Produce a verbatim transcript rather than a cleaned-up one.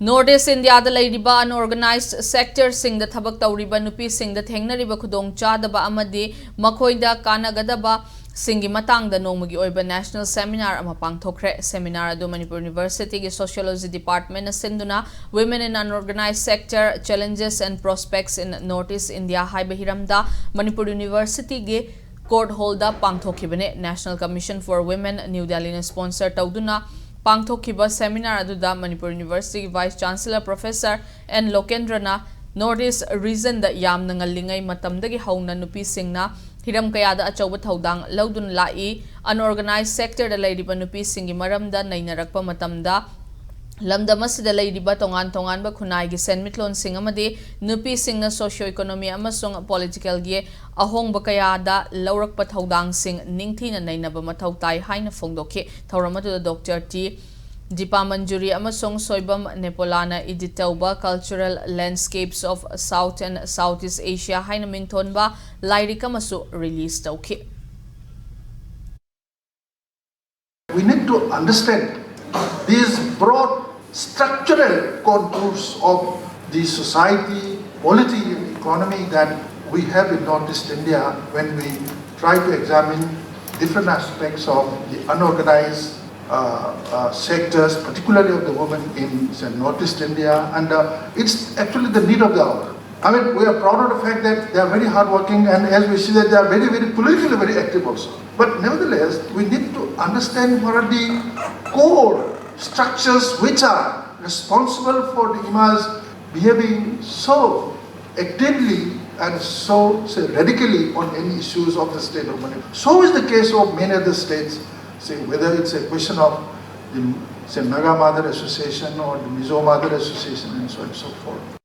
North East India ꯗ ꯂꯩꯔꯤꯕ unorganized sector ꯁꯤꯡꯗ ꯊꯕꯛ ꯇꯧꯔꯤꯕ ꯅꯨꯄꯤꯁꯤꯡꯗ ꯊꯦꯡꯅꯔꯤꯕ ꯈꯨꯗꯣꯡꯆꯥꯗꯕ ꯑꯃꯗꯤ ꯃꯈꯣꯏꯗ ꯀꯥꯟꯅꯒꯗꯕꯁꯤꯡꯒꯤ ꯃꯇꯥꯡꯗ ꯅꯣꯡꯃꯒꯤ ꯑꯣꯏꯕ national seminar ꯑꯃ ꯄꯥꯡꯊꯣꯛꯈ꯭ꯔꯦ꯫ Seminar ꯑꯗꯨ ꯃꯅꯤꯄꯨꯔ University ꯒꯤ Sociology Department ꯅ ꯁꯤꯟꯗꯨꯅ Women in Unorganized Sector, Challenges and Prospects in North East India ꯍꯥꯏꯕ ꯍꯤꯔꯝꯗ ꯃꯅꯤꯄꯨꯔ University ꯒꯤ Court Hall the ꯄꯥꯡꯊꯣꯛꯈꯤꯕꯅꯤ꯫ National Commission for Women, New Delhi ꯅ sponsor ꯇꯧꯗꯨꯅ ꯄꯥꯡꯊꯣꯛꯈꯤꯕ seminar ꯑꯗꯨꯗ ꯃꯅꯤꯄꯨꯔ University ꯒꯤ Vice Chancellor Professor ꯑꯦꯟ ꯂꯣꯀꯦꯟꯗ꯭ꯔꯅ North East region ꯗ ꯌꯥꯝꯅ ꯉꯜꯂꯤꯉꯩ ꯃꯇꯝꯗꯒꯤ ꯍꯧꯅ ꯅꯨꯄꯤꯁꯤꯡꯅ ꯍꯤꯔꯝ ꯀꯌꯥꯗ ꯑꯆꯧꯕ ꯊꯧꯗꯥꯡ ꯂꯧꯗꯨꯅ ꯂꯥꯛꯏ꯫ Unorganized sector ꯗ ꯂꯩꯔꯤꯕ ꯅꯨꯄꯤꯁꯤꯡꯒꯤ ꯃꯔꯝꯗ ꯅꯩꯅꯔꯛꯄ ꯃꯇꯝꯗ, ꯂꯝꯗꯝ ꯑꯁꯤꯗ ꯂꯩꯔꯤꯕ ꯇꯣꯉꯥꯟ ꯇꯣꯉꯥꯟꯕ ꯈꯨꯟꯅꯥꯏꯒꯤ ꯁꯦꯟꯃꯤꯠꯂꯣꯟꯁꯤꯡ ꯑꯃꯗꯤ ꯅꯨꯄꯤꯁꯤꯡꯅ socio economy ꯑꯃꯁꯨꯡ political ꯒꯤ ꯑꯍꯣꯡꯕ ꯀꯌꯥꯗ ꯂꯧꯔꯛꯄ ꯊꯧꯗꯥꯡꯁꯤꯡ ꯅꯤꯡꯊꯤꯅ ꯅꯩꯅꯕ ꯃꯊꯧ ꯇꯥꯏ ꯍꯥꯏꯅ ꯐꯣꯡꯗꯣꯛꯈꯤ꯫ ꯊꯧꯔꯝ ꯑꯗꯨꯗ ꯗꯣꯛꯇꯔ ꯇꯤ ꯗꯤꯄꯥ ꯃꯟꯖꯨꯔꯤ ꯑꯃꯁꯨꯡ ꯁꯣꯏꯕꯝ ꯅꯦꯄꯣꯂꯥꯅ edit ꯇꯧꯕ Cultural Landscapes of South and Southeast Asia ꯍꯥꯏꯅ ꯃꯤꯡꯊꯣꯟꯕ ꯂꯥꯏꯔꯤꯛ ꯑꯃꯁꯨ release ꯇꯧꯈꯤ꯫ We need to understand these broad structural contours of the society, polity, and economy that we have in Northeast India when we try to examine different aspects of the unorganized uh, uh, sectors, particularly of the women in, say, Northeast India, and uh, it's actually the need of the hour. I mean, we are proud of the fact that they are very hardworking, and as we see that they are very, very politically very active also. But nevertheless, we need to understand what are the core structures which are responsible for the Imas behaving so actively and so, say, radically on any issues of the state of Manipur. So is the case of many other states, say, whether it's a question of the, say, Naga Mother Association or the Mizo Mother Association and so on and so forth.